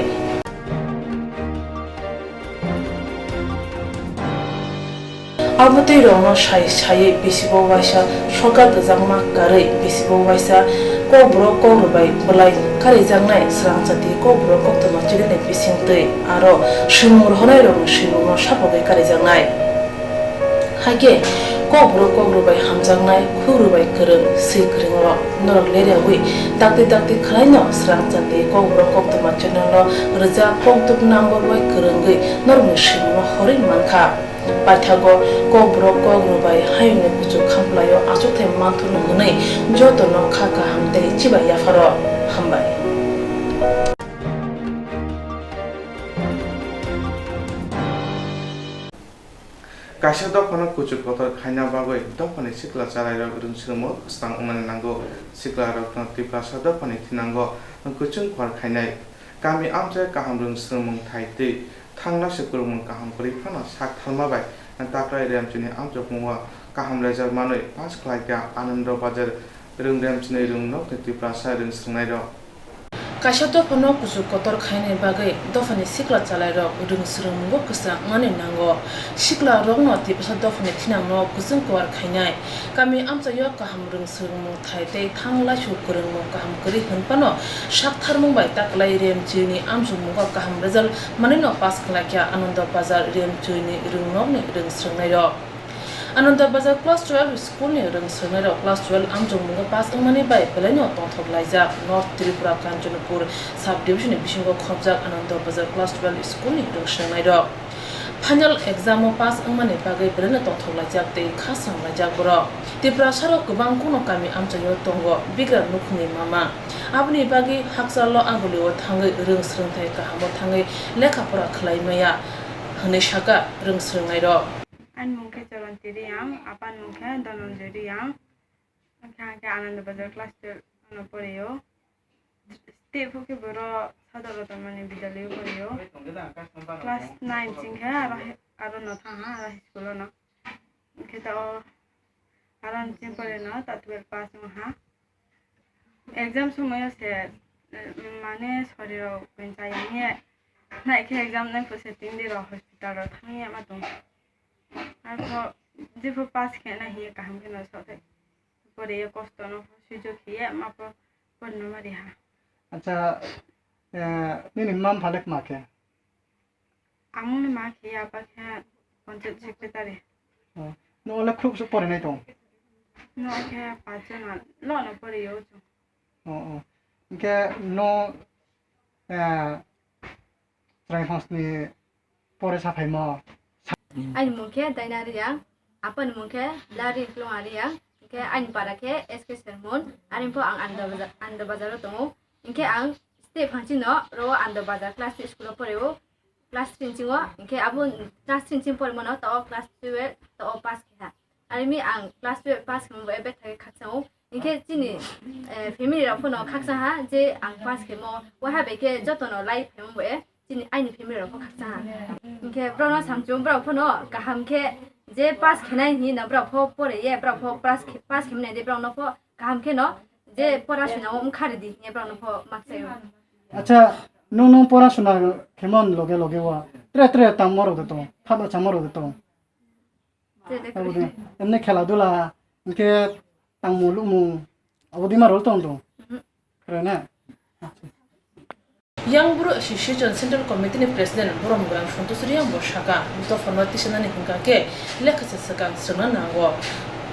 Abotwi rokno sai saiwi bisibo waisa sokat rwjakma karwi bisibo waisa kokborok kokrwbai bwlai karijaknai Srangchati Kokborok Koktwma channel ni bisingtwi aro swimung rohornai rokni swimungno sapogwi karijaknai. Haikhe kokborok kokrwbai hamjaknai, khukrwbai kwrwng, swi kwrwng rok norok leriawi dakti dakti khwlaino Srangchati Kokborok Koktwma channel no rwjak kokduk number bai kwrwngwi norokni swimungno horwi mankha. Paithago kokborok kokrwbai hayungni kuchuk khamplaio achukthai manthurno hwnwi jotono kha kaham tei chibai yapharo. Hambai. Kaisa dophano kuchuk kotor khaina bagwi dophani sikla chalairok rwng swrwngmung kwchang wngnani nango. Siklarokno Tiprasa dophani thinango kwchwng kwar khainai. Kami amchaio kaham rwng swrwngmung thai twi thanglaisuk kwrwngmung kaham kwrwi phano sak thalma bai taklai Remchini amchokmungo kaham result manwi pass khlaikha Anando Bazar rwng Remchini rwng nokni Tiprasa rwng swrwngnairok. Kaisa dophano kuchuk kotor khainani bagwi dophani sikla chalairok rwng swrwngmungo kwchang wngnani nango. Siklarokno Tiprasa dophani thinangno kwchwng kwar khainai. Kami amchaio kaham rwng swrwngmung thai tei thang laisuk kwrwngmung kaham kwrwi hwn phano sak tharmung bai taklai Remchini amchokmungo kaham result manwino pass khlaikha Anando Bazar Remchini rwng nokni rwng swrwngnairok. Anando Bazar Class twelve school ni rwng swrwngnairok class twelve amchokmungo pass wngmani bai belaino tongthok laijak. North Tripura Kanchanpur sub division ni bisingo khopjak Anando Bazar Class twelve school ni rwng swrwngnairok. Final exam o pass wngmani bagwi belaino tongthok laijak tei kha swnam laijak borok. Tiprasarok kwbang kuno kami amchaio tongo, bigra nukhungni mama. Aboni bagwi hakchalo agulio thangwi rwng swrwngthai kahamo thangwi lekha pora khlai maya hwnwi sakha rwng swrwngnairok. Ani mung khe Choronti Riyang, apani mung khe Dhananjay Riyang. Hwnkhe ang khe Ananda Bazar class twelve ano porio. Tei phukhe borok Sadar Rotonmani Vidyalaya o porio. Class nine chingkhe aro, aro no thang ha, aro high school o no. Hwnkhe ta o aro ni ching pore no ta twelve pass wng ha. Exam somoyo se, eh, mane sori rok kwenchayang ye. Naikhe exam nai phusa tini rok hospital rok thang ye ma tong. Arpho jepho pass khe na hiye kaham khe no sok thai. Pore ye kosto no pho suijo khiye ma pho porno ma riha. Acha, eh, nini mam phalek ma khe? Amoni ma khe ya pa khe panchayat secretary. Oh, no ole khrup su pore nai tong. No khe pa chana no no pore yo chu. Oh, oh. Hwnkhe no, eh, Chwrai hosni pore saphaimo. Aini mung khe Daina Riyang, apani mung khe Lari Klunga Riyang, hwnkhe aini para khe S K Sermon, arimpo ang Ando Baza-, Ando Bazar o tongo. Hwnkhe ang step phangchino ro Ando Bazar class three school o poreo, class three ni chingo, hwnkhe abo class three ni ching porimono to class twelve to pass khe ha. Arimi ang class twelve pass khe bo ebe thai khakchang o. Hwnkhe chini, eh, family rok phano khakchang ha je ang pass khe mo. Waha bai khe joto no lai phaimo bo e chini aini family rok pho khakchang ha. Hwnkhe borok no samchung borok phano kaham khe je pass khe nai hini no borok pho pore ye borok pho pass khe, pass khe mwnai de borok no pho kaham khe no je pora suna o wngkha ridi hini borok no pho makchai o. Acha, nung nung pora suna khe mon loge loge wa. Tre tre tangmo rok de tong, phano chamo rok de tong. Aboni, emne khela dula, hwnkhe tangmung lukmung, abodi ma rol tong tong. Mhm. Khre na? Yang Bru Association Central Committee ni President Borom Grang Santosh Riyang bo saka, dophano tisanani hwnkha khe lekha se swkang swrwngna nango.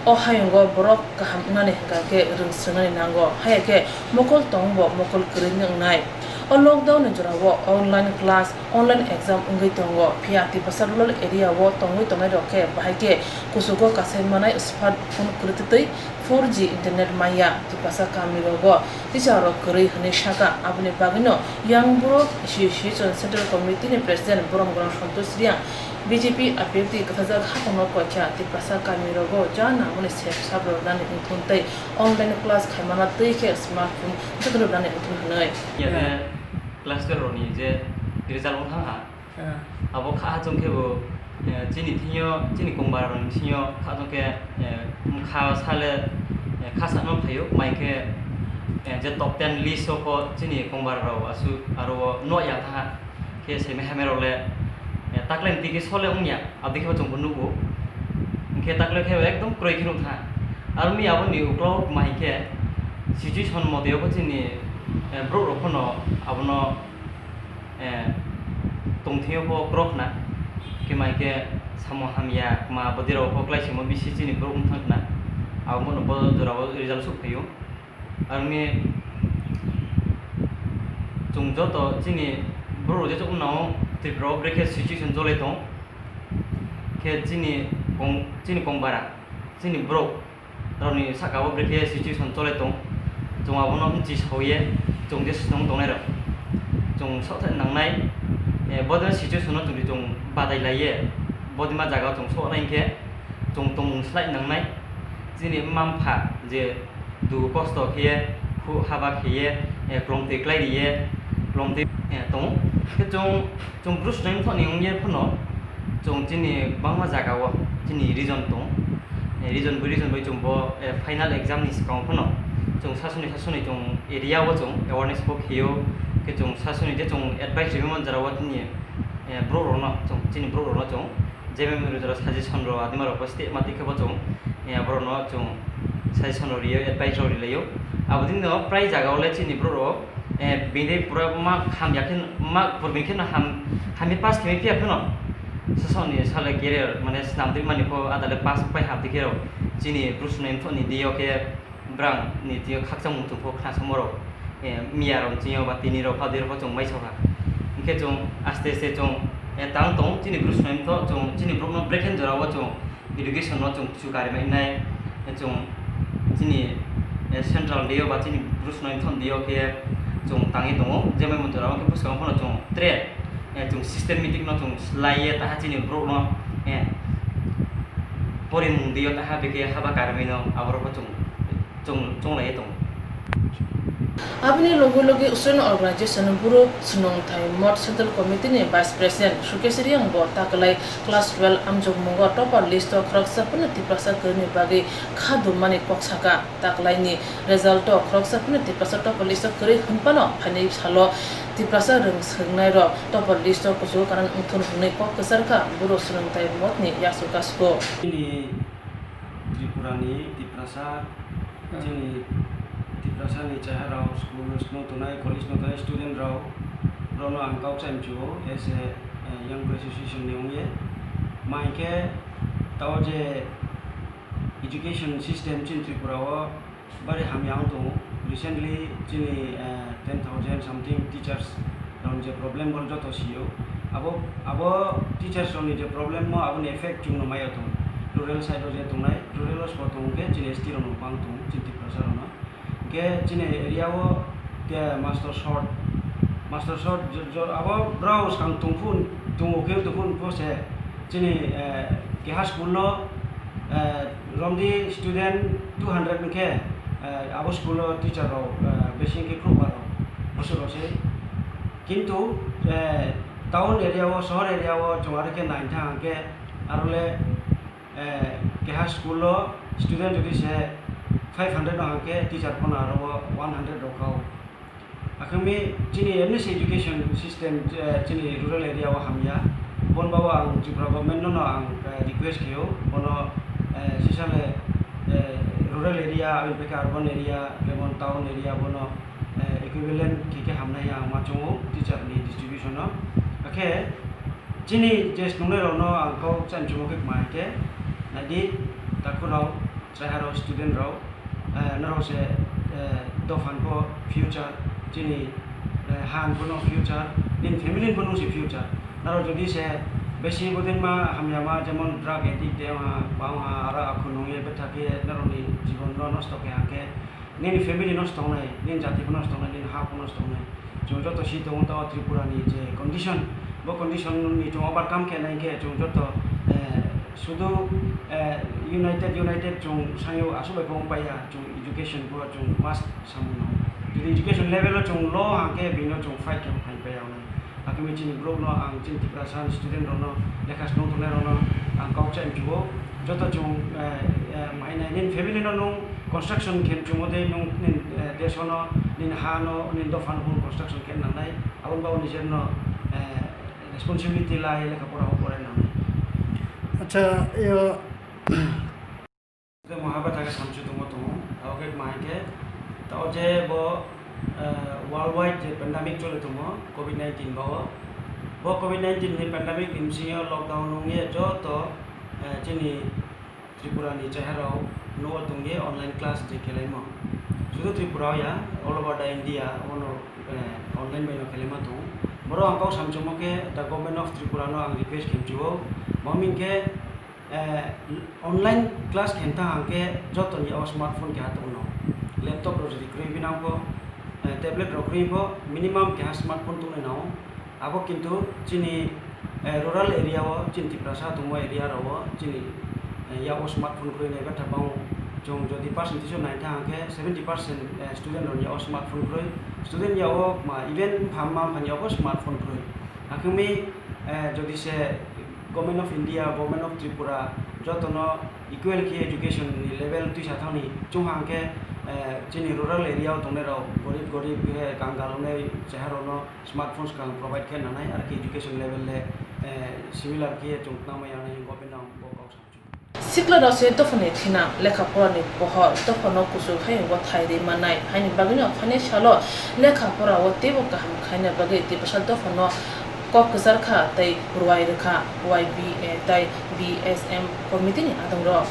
O hayungo borok kaham wngnani hwnkha khe rwng swrwngnani nango, haya khe mokol tong bo mokol kwrwini wngnai. O lockdown ni jorao online class, online exam wngwi tongo, phiya Tiprasa rural area o tongwi tongnai rok khe bahai khe kuchugo kasai manai smartphone kwrwtwi four G internet manya. Tiprasa kami rogo teacher rok kwrwi hwnwi saka, aboni bagwino Young Bru Association Central Committee ni President Borom Grang Santosh Riyang B J P apirti kwthajak haphangno koikha Tiprasa kami rogo cha nangmani sep sap rwnani wngthun tei online class khaimana twi khe smartphone jotono rwnani wngthun hwnwi. Class twelve rokni je result wng thang ha, abo kha chwng khe bo, eh, chini thingyo, chini kongbar rokni bisingo kha chwng khe, eh, kha sale, eh, kha sakno phaio, mai khe, eh, je top ten list o pho chini kongbar rok aswk aro o no ya tha khe semi hamya rok le, eh, takle ni tiki sole wng ya, abdi khe bo chwng bo nugo. Hwnkhe takle khe ekdom kwrwi khe nukha. Aro mi aboni uklok ma hinkhe situation mote bo chini, eh, borok rok phano abono, eh, tongthwio bo kwrwk khna. Khe ma hinkhe samo hamya ma bwdwi rok bo kwlai simo bisi chini borok wng thang khna. Abono bo jora o result suk phaio. Aroni chwng joto chini borok rok je chwng nao Tripura o brekhe situation cholai tong khe chini kong, chini kong bara, chini borok rokni saka o brekhe situation cholai tong, chwng abono bchi sawi ye chwng je swng tongnai rok chwng sothai nangnai, eh, bodei situation no chwng badai lai ye bodei ma jaga o chwng sohnai hinkhe chwng tongmung slai nangnai. Chini mma mpha je dukhu kosto khe ye, khu haba khe ye, eh, klomtwi klai ri ye, klomtwi, eh, tongo. Khe chwng, chwng Bru Snai Mthohni wng ye phano chwng chini kwbangma jaga o chini region tongo. Eh, region bai region bai chwng bo, eh, final exam ni swkang phano chwng sasoni sasoni chwng area o chwng awareness bo khe o. Khe chwng sasoni je chwng advice rwmani jora o chini, eh, borok rok no chwng, chini borok rok no chwng je mem rwjak suggestion rok adima rok bo step ma tikhe bo chwng, eh, borok no chwng suggestion rok rio, advice rok ri laio. Abo dino prai jaga o le chini borok rok, eh, bini pura ma hamya khe ma purbi khe no ham, hamya pass khe phiya phano sasoni sale career mane snam twi mani pho adale pass pai hap tikhe rok chini Bru Snai Mthohni dio khe Brang ni twi khakchangmung tongkho khna samorok, eh, miya rok chini ba tini rok pha dui rok chwng mai sokha. Hinkhe chwng aste aste chwng, eh, tang tong chini Bru Snai Mthoh chwng chini borok no brekhe jora o chwng education no chwng kuchu kari mai nai, Chwng chini, eh, central day o ba chini Bru Swnamthon day o khe chwng tangwi tongo, jemai moto rok khe bwskango phano chwng tre, eh, chwng systematic no chwng slai ye taha chini borok no, eh, porimung day o taha bekhe haba karwi no aborok bo chwng, chwng, chwng lai ye tongo. Aboni logi logi Student Organization Bru Swnamthai Moth Central Committee ni Vice President Sukesh Reang bo taklai class twelve amjokmungo topper list o khoroksa phano Tiprasa kwrwini bagwi kha dumani kok saka. Taklaini result o khoroksa phano Tiprasa topper list o kwrwi hwnphano phaini salo Tiprasa rwng swrwngnairok topper list o kuchugo kanan wngthun hwnwi kok kwcharkha Bru Swnamthai Mothni yasu kasgo. Chini Tripurani Tiprasa, chini Tiprasani cheharao school no tongnai, college no tongnai student rao, borokno ang kok chamchio as a, eh, young Bru association ni wngye. Ma hinkhe tao je education system chini Tripura o bari hamya wng tongo. Recently chini, eh, ten thousand something teachers rok je problem bo joto sio. Abo, abo teachers rokni je problem mo aboni effect chwngno maya tongo. Rural side o je tongnai, rural o sbo tongo khe chini S T rokno bang tongo, chini Tiprasa rokno. Hingkhe chini area o ke master short, master short jo-, jo-, abo brao swkang tongphun, tongo khe tongphun pho se chini, eh, keha school no, eh, romdi student two hundred hingkhe, eh, abo school o teacher rok, eh, besi hingkhe khulukma rok bwswk rok se. Kintu, eh, town area o, sohor area o chwng aro khe naithang hingkhe aro le, eh, keha school o student jodi se five hundred no hingkhe teacher phano aro o one hundred rok kha o. Akhami chini M S education system, eh, chini rural area o hamya. Bon bao ang Tripura government no, no ang, eh, request khaio, bono, eh, sisale, eh, rural area, aboni pekhe urban area, jemon town area, bono, eh, equivalent khe khe hamnai ang ma chungo teacher ni distribution o. Akhe chini je nungnai rok no ang kok chan chumo khe ma khe naidi takhuk rok, chahar rok, student rok, eh, norok se, eh, dophani bo future, chini, eh, haan bono future, nini family bono se future. Norok jodi se besi bodin ma hamya ma, jemon drug addict de ha, bang ha, aro akhun nungye betha khe norokni jibon no nosto khe hake, nini family nosto wngnai, nini jati bo nosto wngnai, nini ha bo nosto wngnai. Chwng joto si tongo, tao Tripura ni je condition, bo condition ni chwng overcome khe nai khe chwng joto, eh, sudu, eh, united, united chwng sanyo aswk bai phone paiya, chwng education bo chwng must samung no. Jodi education level o chwng low hang khe bini no chwng fight khe phai paiya wngnai. Akhe chini borok no ang chini Tiprasa ni student rok no lekha swnam tongnai rok no ang kok cha mchugo. Joto chwng, eh, eh, mai nai nini family no nung construction khe chwng o de nung nini, eh, desh no, nini ha no, nini dopha no construction khe nangnai. Aboni bagwi nijer no, eh, responsibility lai lekha pora o porai nangnai. Acha, yo. Tei moha bwtha khe samsui tongma tongo. Abo khe ma hinkhe, tao je bo, eh, worldwide je pandemic choli tongo, covid nineteen bao. Bo covid nineteen ni pandemic ni bisingo lockdown wngye joto, eh, chini Tripura ni cheharao nugo tongye online class je khelaimo. Sudu Tripura o ya, all over the India, abono, eh, online bai no khelaima tongo. Borok ang kok samchungmo khe the Government of Tripura no ang request khe mchugo. Bo hwnkhe, eh, online class khe thang hang khe joto ni o smartphone keha tongo. Laptop rok jodi kwrwi phinang pho, eh, tablet rok kwrwi pho minimum keha smartphone tongnai nango. Abo kintu chini, eh, rural area o, chini Tiprasa tongmo area rok o, chini, eh, yak o smartphone kwrwi nai betha bango. Chwng jodi percentage o nai thang hang khe seventy percent, eh, student rok ni yak o smartphone kwrwi. Student yak o ma even bupha mma pha ni yak o smartphone kwrwi. Hakhe mi, eh, jodi se Government of India, Government of Tripura jotono equal khe education ni level twisa thangni chwng hang khe, eh, chini rural area o tongnai rok gorib gorib khe kangal wngnai cheha rok no smartphones kang provide khe nanai, ar khe education level le, eh, similar khe chwng tangma yangnai hwnwi government no bo kok sa. Sikla rok se dophani thina lekha pora ni pohor dophano kuchuk hayung bo thai ri mannai, haini bagwi no phaini salo lekha pora o teibo kaham khaina bagwi Tiprasa dophano kok kwchar kha tei ruai rwkha Y B A tei B S M committee ni adong rok.